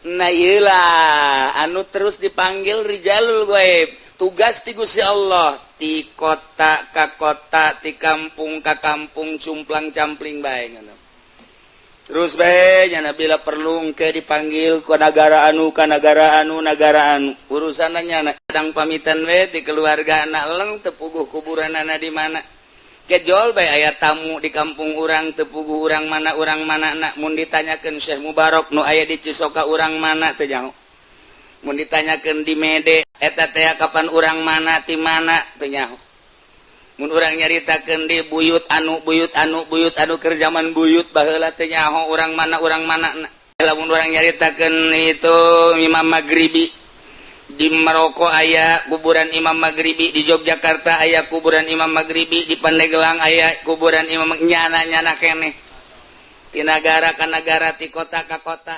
Nah, iyalah anu terus dipanggil rijalul gaib, tugas ti Gusti Allah ti kota ka kota, ti kampung ka kampung, cumplang campling bae ngono. Terus bae nyana, bila perlu ke dipanggil ke negara anu, ka negara anu, negara anu, urusan nyana. Kadang pamitan we di keluarga anak leng, teu puguh kuburan anak di mana. Kejol bae aya tamu di kampung urang, teu puguh urang mana, urang mana anak. Mun ditanyakeun Syekh Mubarok nu aya di Cisoka urang mana, teu jauh. Mun ditanyakeun di Mede eta teh kapan urang mana, ti mana, teu nyaho. Mun urang nyaritakeun di buyut anu, buyut anu, buyut anu keur zaman buyut baheula, teu nyaho urang mana, urang mana. Lamun urang nyaritakeun itu Imam Maghribi, di Maroko aya kuburan Imam Maghribi, di Yogyakarta aya kuburan Imam Maghribi, di Pandeglang aya kuburan Imam, nyana-nyana keneh ti nagara ka nagara, ti kota ka kota.